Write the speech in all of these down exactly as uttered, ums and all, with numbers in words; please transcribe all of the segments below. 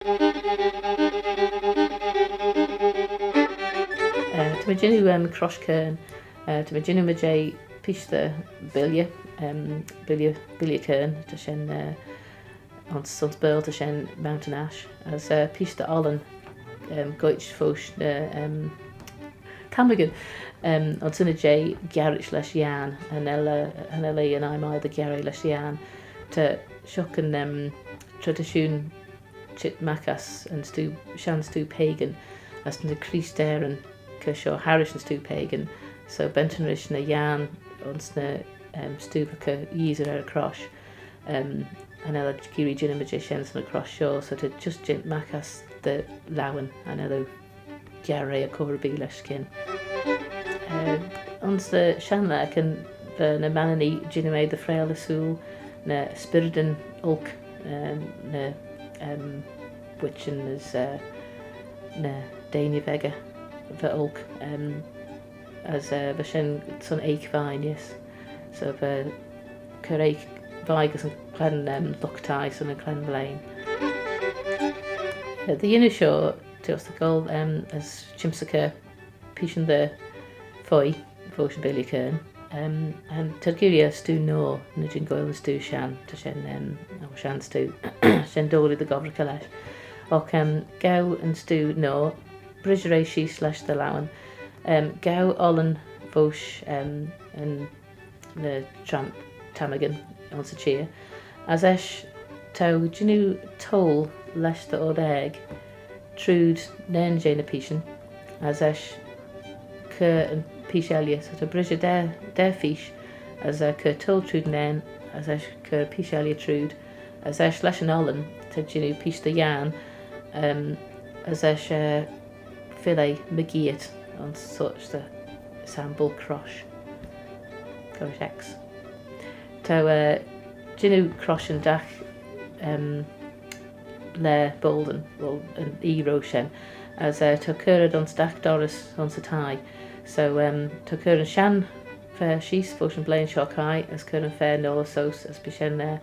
Eh, ta mee jannoo, em, crosh keyrn. Eh, ta mee jannoo, my jeh, peesh dy billey, em, billey, billey keyrn, ta shen, eh, ayns, ayns Baarle ta shen mountain ash, as, eh, peesh dy ollan, em, goit foast ny, em, tammagyn, em, ayns shen y jeh giarit lesh yiarn, cha nel, eh, cha nel eh er n'gheddyn dy giarrit lesh yiarn. Ta shoh yn, em, tradishoon çheet magh ass yn stoo, shenn stoo pagan, as ny Creesteyryn, cur shoh harrish yn stoo pagan. So bentyn rish ny yiarn ayns ny, em, stoobaghey yeeasey er y chrosh. Em, cha nel ad geearree jannoo my jeh shen ayns y chrosh shoh, so ta just jeant magh ass dy laueyn, cha nel oo giarrey er chor erbee lesh skean. Eh, ayns y shenn laa, can, va ny Manninee jannoo eh dy frail ersooyl, ny spyrrydyn olk, em, ny, em, witchyn as, eh, ny deiney veggey va olk, em, as, eh, va shen son oik vie neesht. So va cur oik vie gys yn clenn, em, lught-thie son yn clenn blein. Eh, dy yannoo shoh, t'eh ayns y gholl, em, as çhym's y cur peesh yn dagh foie, foast yn billey keyrn. Em, and t'ad geearree er stoo noa, ny jean goaill yn stoo shenn, ta shen, em, oh, shenn stoo, shen doillee dy gobbraghey lesh. Agh, em, ghow yn stoo noa, brishey eh sheese lesh dty laueyn. Em, ghow ollan foast, em, yn ny tram-, tammagyn ayns y çheer. As eisht, t'ou jannoo toll lesh dty oard aeg trooid nane jeh ny peeshyn, as eisht cur yn peesh elley, so ta brishey daa, daa pheesh, as, eh, cur toll trooid nane, as eisht cur peesh elley trooid, as eisht lesh yn ollan, t'ad jannoo peesh dy yiarn, em, as eisht, eh, fill eh mygeayrt ayns sorçh dy symbol crosh. Crosh X. T'ou, eh, jannoo crosh yn dagh, em, laa Boldan, well, yn oie roish shen, as, eh, t'ou cur ad ayns dagh dorrys ayns y thie. So, em, t'ou cur yn shenn fer sheese foast yn blein shoh chaie, as cur yn fer noa seose, as bee shen, eh,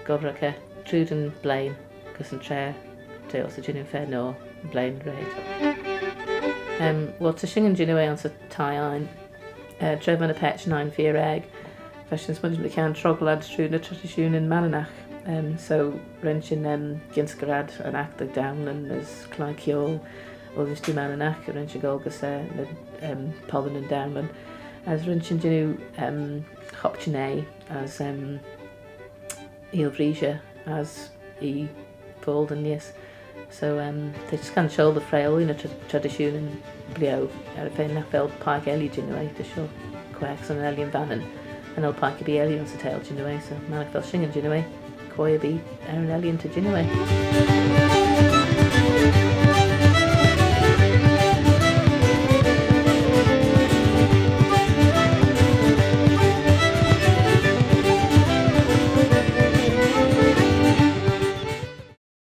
gobbraghey trooid yn blein, gys yn traa t'ou ayns y jannoo fer noa yn blein raad. Em, well, ta shin jannoo eh ayns y thie ain, eh, tra va ny paitçhyn ain feer aeg, va shin smooinaghtyn mychione troggal ad trooid ny tradishoonyn Manninagh. Em, so ren shin, em, gynsaghey ad yn aght dy Downlin as cloie kiaull, oddys jeh Manninagh, ren shin goll gys, eh, ny, em, pollan yn Downlin. As ren shin jannoo, em, Hopchinee as, em, Eayl Vreeshey as Oie Boldan neesht. So, em, t'eh just gyn shoh dy frail ny tra-, tradishoonyn bio, er y fa nagh vel paik elley jannoo eh, ta shoh quaagh son yn Ellan Vannin. Cha nel paik erbee elley ayns y theihll jannoo eh, so mannagh vel shin jannoo eh, quoi erbee er yn ellan ta jannoo eh.